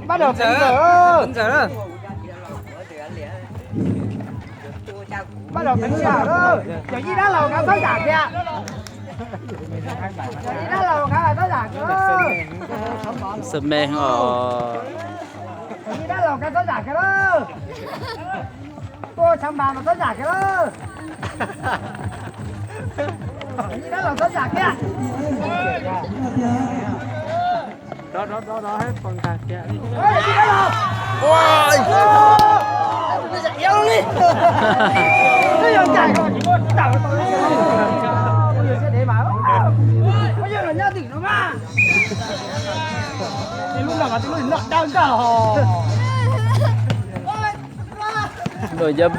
Bắt đầu kéo dao. Bắt đầu kéo dao. Cov yij dab laug nkawd txhob zam kiag. Cov yij dab laug nkawd txhob zam kiag. Xab me os. Cov yij dab laug nkawd txhob zam kiag lawm. Tuaj tshav npas mas txhob zam kiag lawm. Cov yij dab laug txhob zam kiag. Npawg Yaj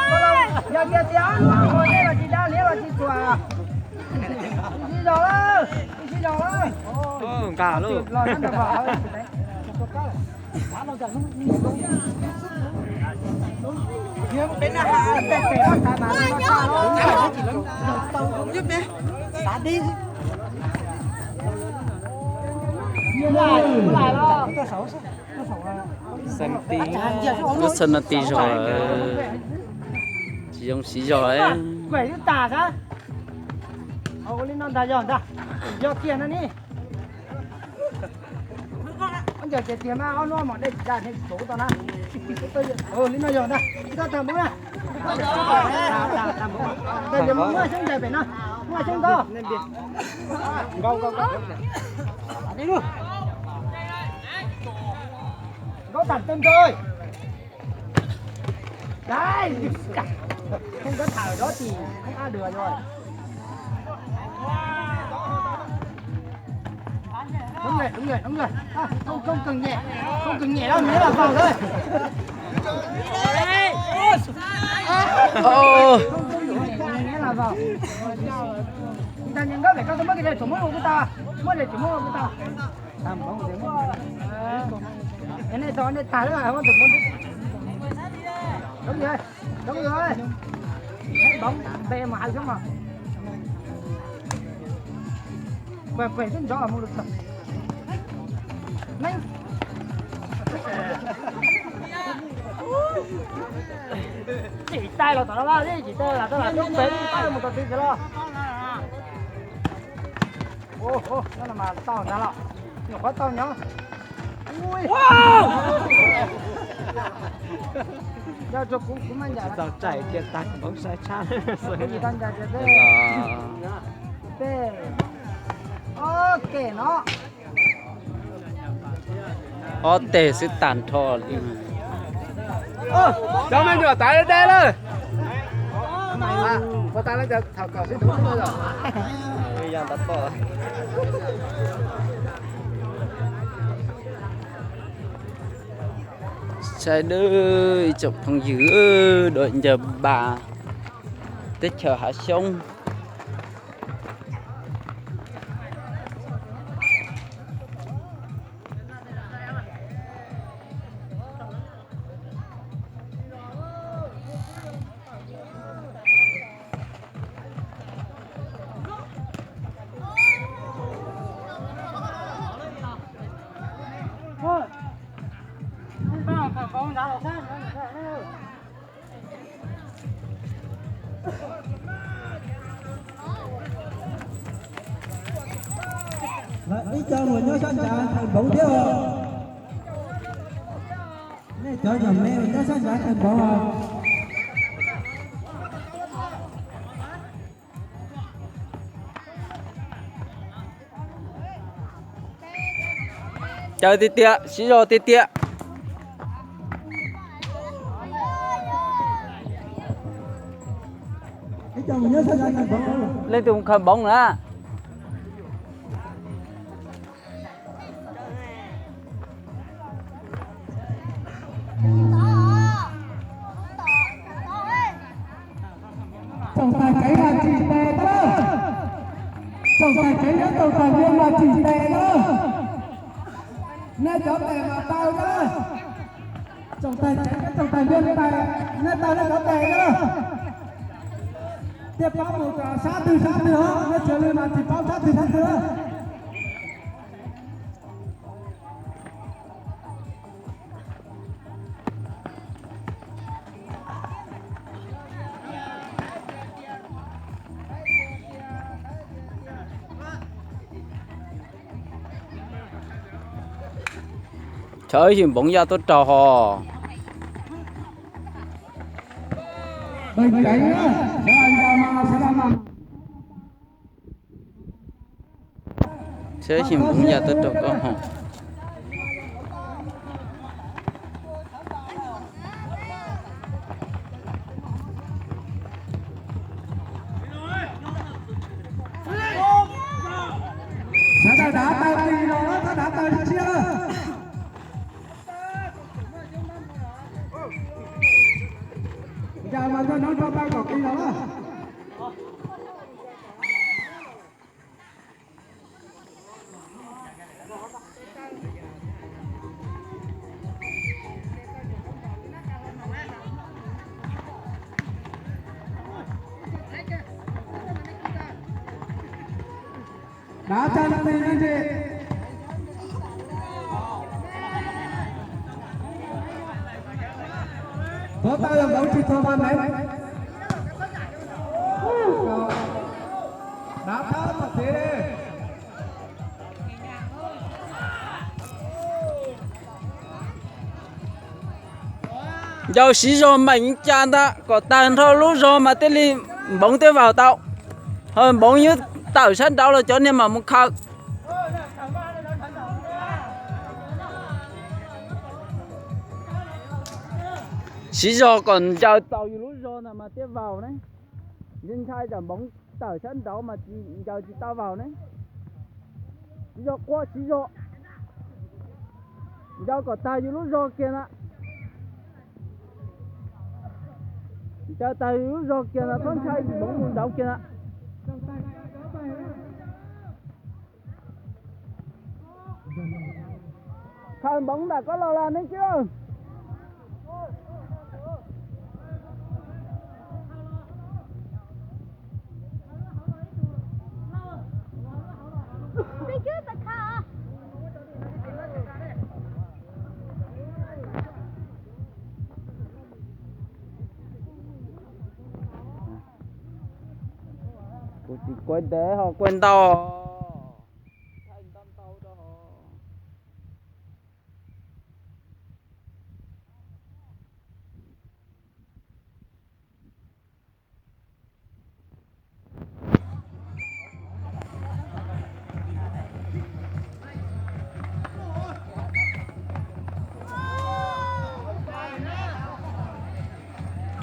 Npas, yog tias tias ob hnub no nej los tsis da liab los tsis txuas, sib zog lawm, sib zog lawm. Nqa lawm. Xab ti, lub xab na ti zog, tsis zoo siv zog. Ua li no ntag, yog ntag, yog tiag no ne. Ob ncaws ces tiag mas ob hnub mom dej tsis da tau na. Li no yog ntag, tsis tau tag npaum na. Ntawd yog muaj xyoob ntawd pem no, muaj xyoob ntau. Nkaub tham tej nrog. Không có thở đó thì không ăn được rồi. Đúng rồi, đúng rồi, đúng rồi. À, không, không cần nhẹ, không cần nhẹ đâu, nhớ là vào thôi. Không, không cần nhẹ, nhớ là vào. Người ta nhìn có vẻ con tôi mất cái này, chúng nó không có ta, mất này chúng nó không có ta. Tag npaum, nej tau nej tag lawm, tau npaum. Đúng rồi, đúng rồi. Thấy bóng về mà hai xuống mà. Quẹt quẹt xwb nrov mus lus tag. Neeb. Tsis tais los tom no, tsis tais los tom no, mus tom twg los. Ua, ua, no mas tau ntag los. Nyuam qhuav tau nyob. Ui. Yog rau kuv, kuv maj ncaim. Tsis tau tsaim kiag tag npaum sai tshaj. Kuv tsis tau ncaim kiag tej. Tej. Ok no. Ob teg xwb tag nrho li. Cov me nyuam tas deb deb lawm. Saib dawb ib tsoom phooj ywg, dua ncaws npas teb chaws Hav Xyoob. Ib co uas nyob sab nrad thawm npaum thiab os. Nej cov nyuam me uas nyob sab nrad thawm npaum os. Caw tiag tiag, sib zog tiag tiag. Leej twg mus khaws npoov na? Tsoom tais kev mas tsim tes na. Tsoom tais kev nyob tsoom tais npias mas tsim tes na. Nej cov tes mas tau na. Tsoom tais kev nyob tsoom tais npias tes, nej tau nej cov tes na. Thiaj paub mus sab twg sab twg, nej tsis li mas tsis paub sab twg sab twg. Tshav ib sim npoov ya tuaj raug ho. Tshav ib sim npoov ya tuaj raug koj ho. Sawv daws dav taw qis los, sawv daws dav taw tshiab. Nkag mas nrog nrog taw kom qis los. Dav tag nrho li ntsis. Tuav taw los nkaus tsis txog mas nev. Dav thab tom tsev li. Ncaus siv zog meem cas ntag kom tag nrho lub zog mas thiaj li npoov thiaj vaus tau. Ho npoov yuav tawm sab nraud los cov niag mam mus khaws. Siv zog kom ncaws txaus yus lub zog ntag mas thiaj vaus ne. Ntshai tsam npoov tawm sab nraud mas tsis ncaws tsis tau vaus ne. Siv zog quaj siv zog. Ncaws kom tag yus lub zog kiag na. Ncaws tag yus lub zog kiag na, txhob ntshai npoov mus nraud kiag na. Khaws npoov ntawm koj los lawm nej cwb. Kuv tsis kuav ntev ho kuav ntau.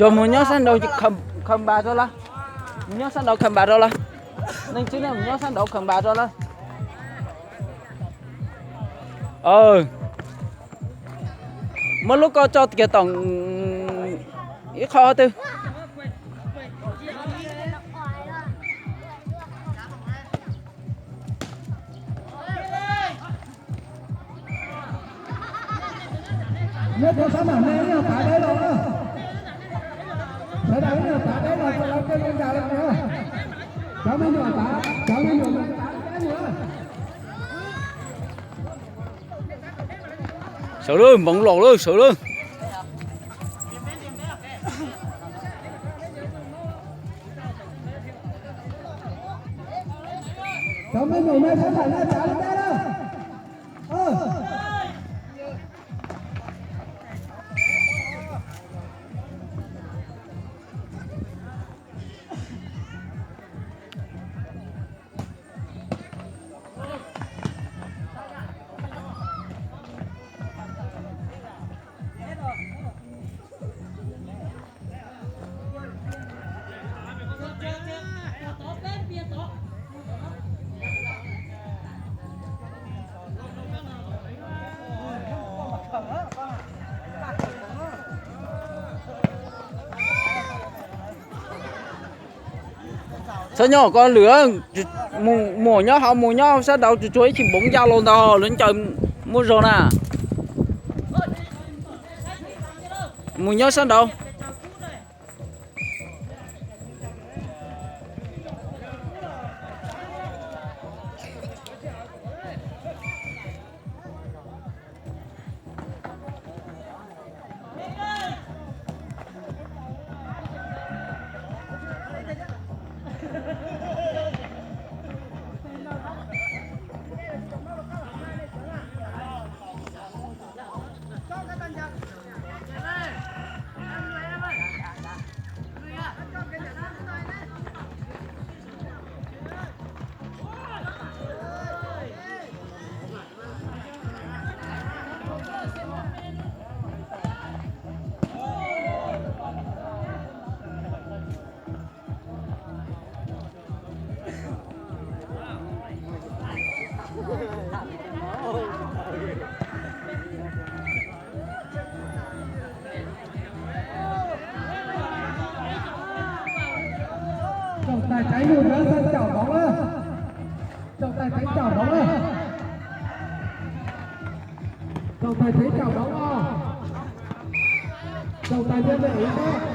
Cov mus nyob sab nraud khaws npas rau lawm. Mus nyob sab nraud khaws npas rau lawm. Leej twg mus nyob sab nraud khaws npas rau lawm. Muab lub ko tso kiag tom ib qho twg. Nyob rau sab nram ne, ib nyuag tav deb los na. Sawv daws ib nyuag tav deb los rau lawv tej zoo cas li na. Cov me nyuam tav, cov me nyuam tav deb los. Sawv lawm, npoov los lawm, sawv lawm. Cov me nyuam me sawv daws na, tav deb na. Txhob nyob ko lwm, mus nyob hauv, mus nyob sab nraud tsuas tsuag ib chim npoov ya los ntag lawv ncaws muaj zog na. Mus nyob sab nraud. Tais Tsev Nus Nrab Xeeb caum hmoov na. Tsoom tais Tsev caum hmoov na. Tsoom tais Tsev caum hmoov os. Tsoom tais Ntiaj Teb,